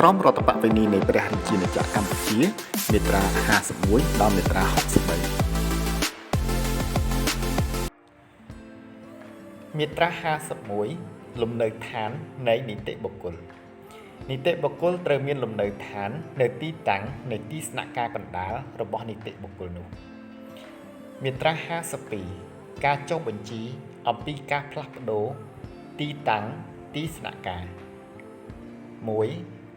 ក្រមរដ្ឋប្បវេណីនៃព្រះរាជាណាចក្រកម្ពុជាមាត្រា51ដល់មាត្រា63មាត្រា51លំនៅឋាននៃនីតិបុគ្គលនីតិបុគ្គលត្រូវមានលំនៅឋាននៅទីតាំងនៃទីស្នាក់ការកណ្ដាលរបស់នីតិបុគ្គលនោះមាត្រា52ការចុះបញ្ជីអំពីការផ្លាស់ប្ដូរទីតាំងទីស្នាក់ការ1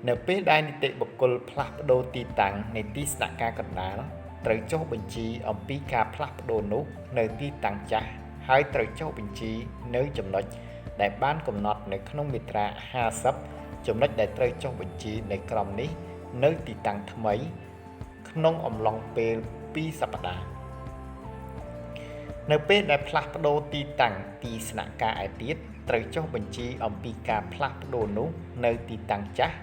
នៅពេលដែលនីតិបុគ្គលផ្លាស់ប្ដូរទីតាំងនៃទីស្នាក់ការកណ្ដាលត្រូវចុះបញ្ជីអំពីការផ្លាស់ប្ដូរនោះនៅទីតាំងចាស់ហើយត្រូវចុះបញ្ជីនៅចំណុចដែលបានកំណត់នៅក្នុងមាត្រា50ចំណុចដែលត្រូវចុះបញ្ជីនៃក្រមនេះនៅទីតាំងថ្មីក្នុងអំឡុងពេល2សប្តាហ៍នៅពេលដែលផ្លាស់ប្ដូរទីតាំងទីស្នាក់ការឯទៀតត្រូវចុះបញ្ជីអំពីការផ្លាស់ប្ដូរនោះនៅទីតាំងចាស់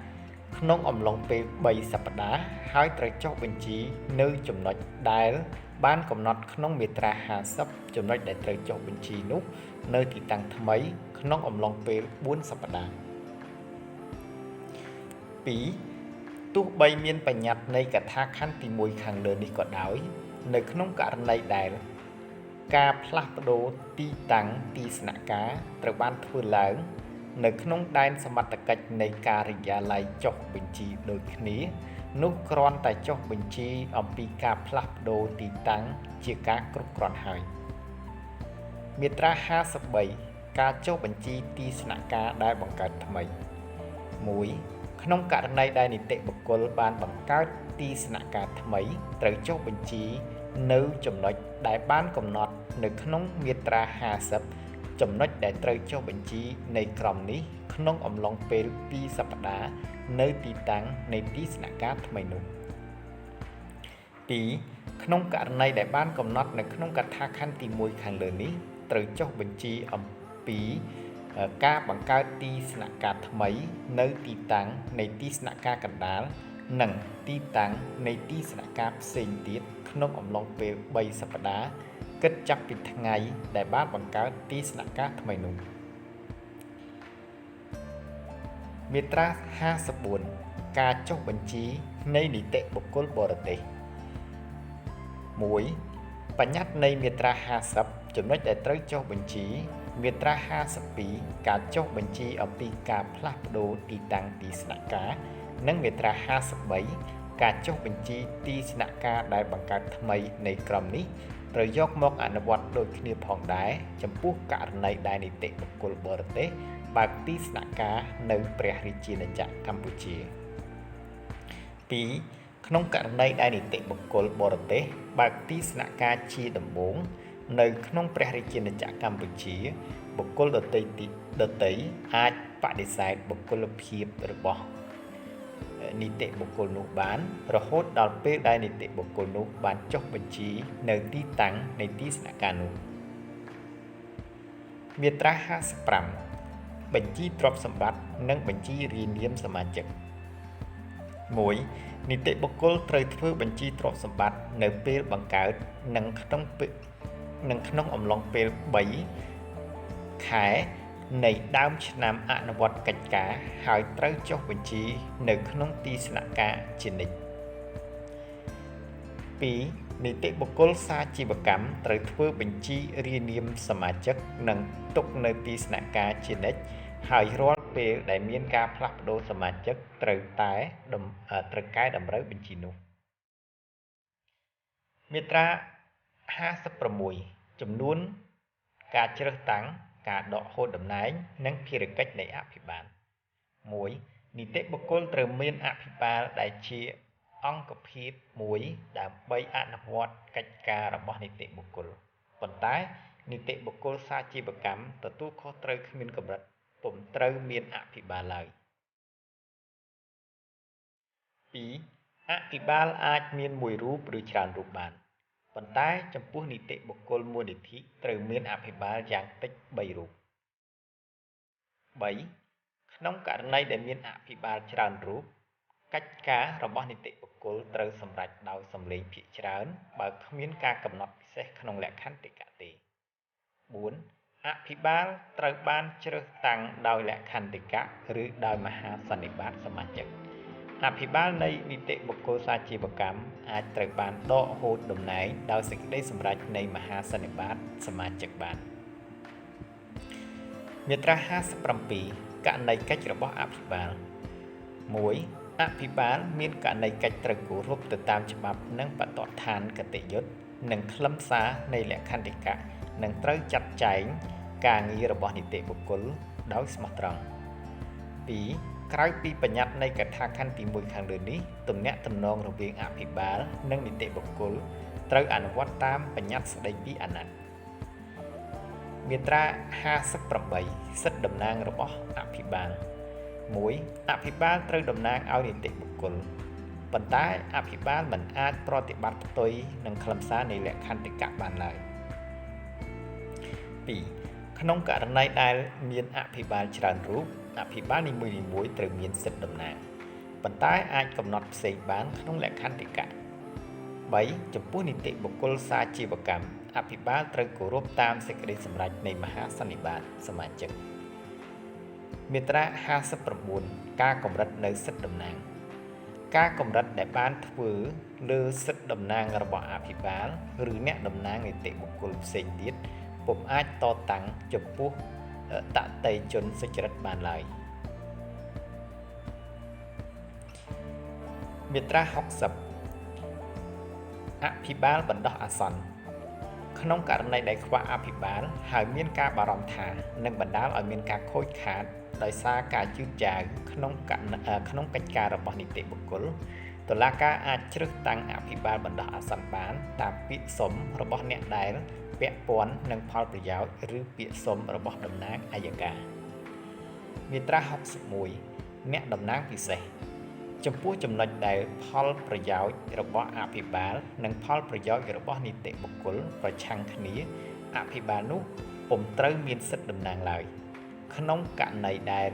ក្នុងអំឡុងពេល3សប្តាហ៍ហើយត្រូវចុះបញ្ជីនៅចំណុចដែលបានកំណត់ក្នុងមាត្រា50ចំណុចដែលត្រូវចុះបញ្ជីនោះនៅទីតាំងថ្មីក្នុងអំឡុងពេល4សប្តាហ៍2ទោះបីមានបញ្ញត្តិនៃកថាខណ្ឌទី1ខាងលើនេះក៏ដោយនៅក្នុងករណីដែលការផ្លាស់ប្ដូរទីតាំងទីស្នាក់ការត្រូវបានធ្វើឡើងនៅក្នុងដែនសមត្ថកិច្ចនៃការិយាល័យចុះបញ្ជីដូចគ្នានោះគ្រាន់តែចុះបញ្ជីអំពីការផ្លាស់ប្ដូរទីតាំងជាការគ្រប់គ្រាន់ហើយមាត្រា53ការចុះបញ្ជីទីស្នាក់ការដែលបង្កើតថ្មី1ក្នុងករណីដែលនីតិបុគ្គលបានបង្កើតទីស្នាក់ការថ្មីត្រូវចុះបញ្ជីនៅចំណុចដែលបានកំណត់នៅក្នុងមាត្រា50ចំណុចដែលត្រូវចុះបញ្ជីនៃក្រមនេះក្នុងអំឡុងពេល2សប្តាហ៍នៅទីតាំងនៃទីស្នាក់ការថ្មីនោះ2ក្នុងករណីដែលបានកំណត់នៅក្នុងកថាខណ្ឌទី1ខាងលើនេះត្រូវចុះបញ្ជីអំពីការបង្កើតទីស្នាក់ការថ្មីនៅទីតាំងនៃទីស្នាក់ការកណ្ដាលនិងទីតាំងនៃទីស្នាក់ការផ្សេងទៀតក្នុងអំឡុងពេល3សប្តាហ៍គិតចាប់ពីថ្ងៃដែលបានបង្កើតទីស្នាក់ការថ្មីនោះមាត្រា54ការចុះបញ្ជីនៃនីតិបុគ្គលបរទេស1បញ្ញត្តិនៃមាត្រា50ចំណុចដែលត្រូវចុះបញ្ជីមាត្រា52ការចុះបញ្ជីអំពីការផ្លាស់ប្ដូរទីតាំងទីស្នាក់ការនិងមាត្រា53ការចុះបញ្ជីទីស្នាក់ការដែលបង្កើតថ្មីនៃក្រមនេះត្រូវយកមកអនុវត្តដូចគ្នាផងដែរចំពោះករណីដែលនីតិបុគ្គលបរទេសបើកទីស្នាក់ការនៅព្រះរាជាណាចក្រកម្ពុជា2ក្នុងករណីដែលនីតិបុគ្គលបរទេសបើកទីស្នាក់ការជាដំបូងនៅក្នុងព្រះរាជាណាចក្រកម្ពុជាបុគ្គលដទៃអាចបដិសេធបុគ្គលភាពរបស់នីតិបុគ្គលនោះបានរហូតដល់ពេលដែលនីតិបុគ្គលនោះបានចុះបញ្ជីនៅទីតាំងនៃទីស្នាក់ការនោះមាត្រា55បញ្ជីទ្រព្យសម្បត្តិនិងបញ្ជីរាយនាមសមាជិក1នីតិបុគ្គលត្រូវធ្វើបញ្ជីទ្រព្យសម្បត្តិនៅពេលបង្កើតនិងក្នុងអំឡុងពេល3ខែនៃដើមឆ្នាំអនុវត្តកិច្ចការហើយត្រូវចុះបញ្ជីនៅក្នុងទីស្នាក់ការជានិច្ច2នីតិបុគ្គលសាជីវកម្មត្រូវធ្វើបញ្ជីរាយនាមសមាជិកនិងទុកនៅទីស្នាក់ការជានិច្ចហើយរាល់ពេលដែលមានការផ្លាស់ប្ដូរសមាជិកត្រូវកែតម្រូវបញ្ជីនោះមាត្រា56ចំនួនការជ្រើសតាំងការដកហូតតំណែងនិងភារកិច្ចនៃអភិបាល1នីតិបុគ្គលត្រូវមានអភិបាលដែលជាអង្គភាពមួយដើម្បីអនុវត្តកិច្ចការរបស់នីតិបុគ្គលប៉ុន្តែនីតិបុគ្គលសាជីវកម្មទទួលខុសត្រូវគ្មានកម្រិតពុំត្រូវមានអភិបាលឡើយ2អភិបាលអាចមានមួយរូបឬច្រើនរូបបានប៉ុន្តែចំពោះនីតិបុគ្គលមូលនិធិត្រូវមានអភិបាលយ៉ាងតិច3រូប3ក្នុងករណីដែលមានអភិបាលច្រើនរូបកិច្ចការរបស់នីតិបុគ្គលត្រូវសម្រេចដោយសម្លេងភាគច្រើនបើគ្មានការកំណត់ពិសេសក្នុងលក្ខន្តិកៈទេ4អភិបាលត្រូវបានជ្រើសតាំងដោយលក្ខន្តិកៈឬដោយមហាសន្និបាតសមាជិក អភិបាលនៃនីតិបុគ្គលសាជីវកម្មអាចត្រូវបានដកហូតតំណែងដោយសេចក្តីសម្រេចនៃមហាសន្និបាតសមាជិកបានមាត្រា57ករណីកិច្ចរបស់អភិបាល1អភិបាលមានករណីកិច្ចត្រូវគោរពទៅតាមច្បាប់និងបទដ្ឋានគតិយុត្តនិងខ្លឹមសារនៃលក្ខន្តិកៈនិងត្រូវចាត់ចែងការងាររបស់នីតិបុគ្គលដោយស្មោះត្រង់2ក្រៅពីបញ្ញត្តិនៃកថាខណ្ឌទី1ខាងលើនេះទំនាក់ទំនងរវាងអភិបាលនិងនីតិបុគ្គលត្រូវអនុវត្តតាមបញ្ញត្តិស្តីពីអាណត្តិមាត្រា58សិទ្ធិតំណាងរបស់អភិបាល1អភិបាលត្រូវតំណាងឲ្យនីតិបុគ្គលប៉ុន្តែអភិបាលមិនអាចប្រតិបត្តិផ្ទុយនឹងខ្លឹមសារនៃលក្ខន្តិកៈបានឡើយ2ក្នុងករណីដែលមានអភិបាលច្រើនរូបអភិបាលនីមួយៗត្រូវមានសិទ្ធិតំណាងប៉ុន្តែអាចកំណត់ផ្សេងបានក្នុងលក្ខន្តិកៈ3ចំពោះនីតិបុគ្គលសាជីវកម្មអភិបាលត្រូវគោរពតាមសេចក្តីសម្រេចនៃមហាសន្និបាតសមាជិកមាត្រា59ការកម្រិតនៅសិទ្ធិតំណាងការកម្រិតដែលបានធ្វើលើសិទ្ធិតំណាងរបស់អភិបាលឬអ្នកតំណាងនីតិបុគ្គលផ្សេងទៀតពុំអាចតតាំងចំពោះតតិជនសុចរិតបានឡើយមាត្រា60អភិបាលបណ្ដោះអាសន្នក្នុងករណីដែលខ្វះអភិបាលហើយមានការបារម្ភថានឹងបណ្ដាលឲ្យមានការខូចខាតដោយសារការយឺតយ៉ាវក្នុងកិច្ចការរបស់នីតិបុគ្គលតុលាការអាចជ្រើសតាំងអភិបាលបណ្ដោះអាសន្នបានតាមពាក្យសុំរបស់អ្នកដែលពាក់ព័ន្ធនឹងផលប្រយោជន៍ឬពាក្យសុំរបស់តំណាងអយ្យការមាត្រា61អ្នកតំណាងពិសេសចំពោះចំណុចដែលផលប្រយោជន៍របស់អភិបាលនិងផលប្រយោជន៍របស់នីតិបុគ្គលប្រឆាំងគ្នាអភិបាលនោះពុំត្រូវមានសិទ្ធិតំណាងឡើយក្នុងករណីដែល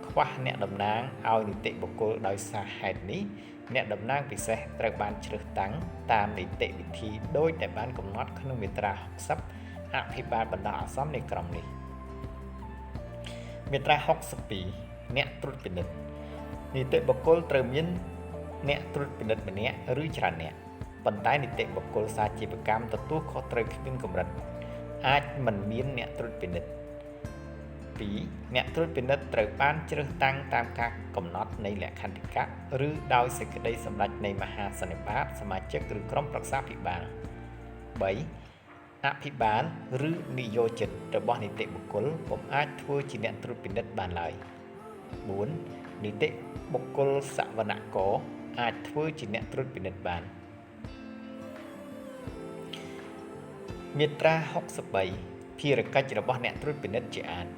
ខ្វះអ្នកតំណាងឲ្យនីតិបុគ្គលដោយសារហេតុនេះអ្នកតំណាងពិសេសត្រូវបានជ្រើសតាំងតាមនីតិវិធីដោយដែលបានកំណត់ក្នុងមាត្រា60អភិបាលបណ្ដោះអាសន្ននៃក្រមនេះមាត្រា62អ្នកត្រួតពិនិត្យនីតិបុគ្គលត្រូវមានអ្នកត្រួតពិនិត្យម្នាក់ឬច្រើនអ្នកប៉ុន្តែនីតិបុគ្គលសាជីវកម្មទទួលខុសត្រូវគ្មានកម្រិតអាចមិនមានអ្នកត្រួតពិនិត្យ2អ្នកត្រួតពិនិត្យត្រូវបានជ្រើសតាំងតាមការកំណត់នៃលក្ខន្តិកៈឬដោយសេចក្តីសម្រេចនៃមហាសន្និបាតសមាជិកឬក្រុមប្រឹក្សាភិបាល3អភិបាលឬនិយោជិតរបស់នីតិបុគ្គលពុំអាចធ្វើជាអ្នកត្រួតពិនិត្យបានឡើយ4នីតិបុគ្គលសវនករអាចធ្វើជាអ្នកត្រួតពិនិត្យបានមាត្រា63ភារកិច្ចរបស់អ្នកត្រួតពិនិត្យជាអាទិ៍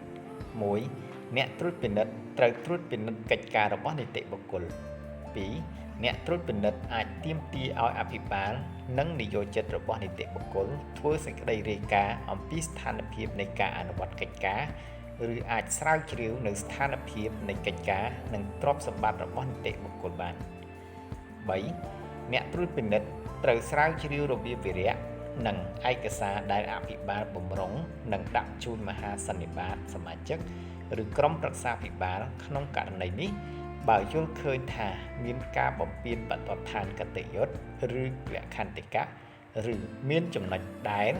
1អ្នកត្រួតពិនិត្យត្រូវត្រួតពិនិត្យកិច្ចការរបស់នីតិបុគ្គល2អ្នកត្រួតពិនិត្យអាចទាមទារឲ្យអភិបាលនិងនិយោជិតរបស់នីតិបុគ្គលធ្វើសេចក្តីរាយការណ៍អំពីស្ថានភាពនៃការអនុវត្តកិច្ចការឬអាចស្រាវជ្រាវនៅស្ថានភាពនៃកិច្ចការនិងទ្រព្យសម្បត្តិរបស់នីតិបុគ្គលបាន3អ្នកត្រួតពិនិត្យត្រូវស្រាវជ្រាវរបៀបវិរៈនិងឯកសារដែលអភិបាលបម្រុងនិងដាក់ជូនមហាសន្និបាតសមាជិកឬក្រុមប្រឹក្សាភិបាលក្នុងករណីនេះបើយល់ឃើញថាមានការបំពានបទដ្ឋានគតិយុត្តឬលក្ខន្តិកៈឬមានចំណុចដែល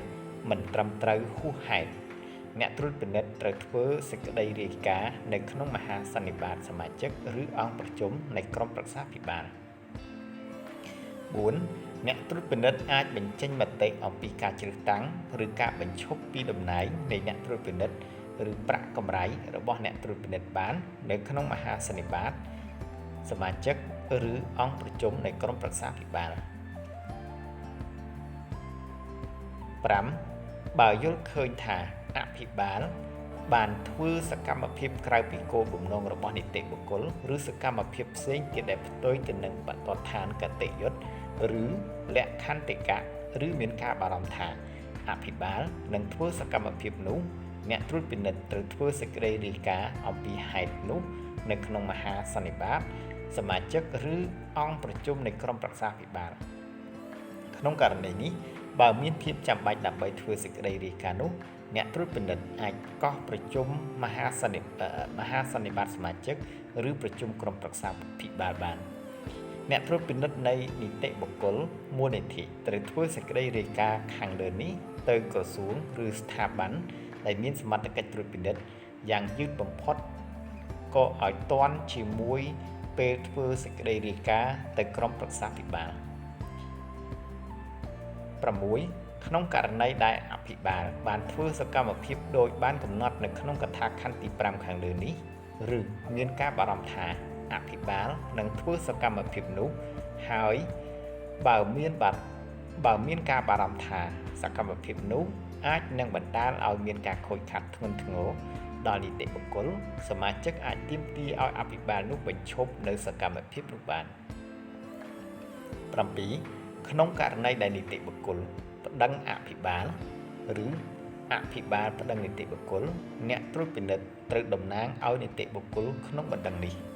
មិនត្រឹមត្រូវហួសហេតុអ្នកត្រួតពិនិត្យត្រូវធ្វើសេចក្តីរាយការណ៍នៅក្នុងមហាសន្និបាតសមាជិកឬអង្គប្រជុំនៃក្រុមប្រឹក្សាភិបាល4អ្នកត្រួតពិនិត្យអាចបញ្ចេញមតិអំពីការជ្រើសតាំងឬការបញ្ឈប់ពីតំណែងនៃអ្នកត្រួតពិនិត្យឬប្រាក់កម្រៃរបស់អ្នកត្រួតពិនិត្យបាននៅក្នុងមហាសន្និបាតសមាជិកឬអង្គប្រជុំនៃក្រុមប្រឹក្សាភិបាល5បើយល់ឃើញថាអភិបាលបានធ្វើសកម្មភាពក្រៅពីគោលបំណងរបស់នីតិបុគ្គលឬសកម្មភាពផ្សេងទៀតដែលផ្ទុយទៅនឹងបទដ្ឋានគតិយុត្តឬលក្ខន្តិកៈឬមានការបារម្ភថាអភិបាលនឹងធ្វើសកម្មភាពនោះអ្នកត្រួតពិនិត្យត្រូវធ្វើសេចក្តីរាយការណ៍អំពីហេតុនោះនៅក្នុងមហាសន្និបាតសមាជិកឬអង្គប្រជុំនៃក្រុមប្រឹក្សាភិបាលក្នុងករណីនេះបើមានភាពចាំបាច់ដើម្បីធ្វើសេចក្តីរាយការណ៍នោះអ្នកត្រួតពិនិត្យអាចកោះប្រជុំមហាសន្និបាតសមាជិកឬប្រជុំក្រុមប្រឹក្សាភិបាលបាន អ្នកត្រួតពិនិត្យនៃនីតិបុគ្គលមូលនិធិត្រូវធ្វើសេចក្តីរាយការណ៍ខាងលើនេះទៅក្រសួងឬស្ថាប័នដែលមានសមត្ថកិច្ចត្រួតពិនិត្យយ៉ាងយឺតបំផុតក៏ឲ្យទាន់ជាមួយពេលធ្វើសេចក្តីរាយការណ៍ទៅក្រុមប្រឹក្សាភិបាល6ក្នុងករណីដែលអភិបាលបានធ្វើសកម្មភាពដោយបានកំណត់នៅក្នុងកថាខណ្ឌទី5ខាងលើនេះឬមានការបារម្ភថាអភិបាលនឹងធ្វើសកម្មភាពនោះហើយបើមានបាបើមានការបារម្ភថាសកម្មភាពនោះអាចនឹងបណ្ដាលឲ្យមានការខូចខាតធ្ងន់ធ្ងរដល់នីតិបុគ្គលសមាជិកអាចទាមទារឲ្យអភិបាលនោះបញ្ឈប់នៅសកម្មភាពនោះបាន7ក្នុងករណីដែលនីតិបុគ្គលប្តឹងអភិបាលឬអភិបាលប្តឹងនីតិបុគ្គលអ្នកត្រួតពិនិត្យត្រូវតំណាងឲ្យនីតិបុគ្គលក្នុងបណ្ដឹងនេះ។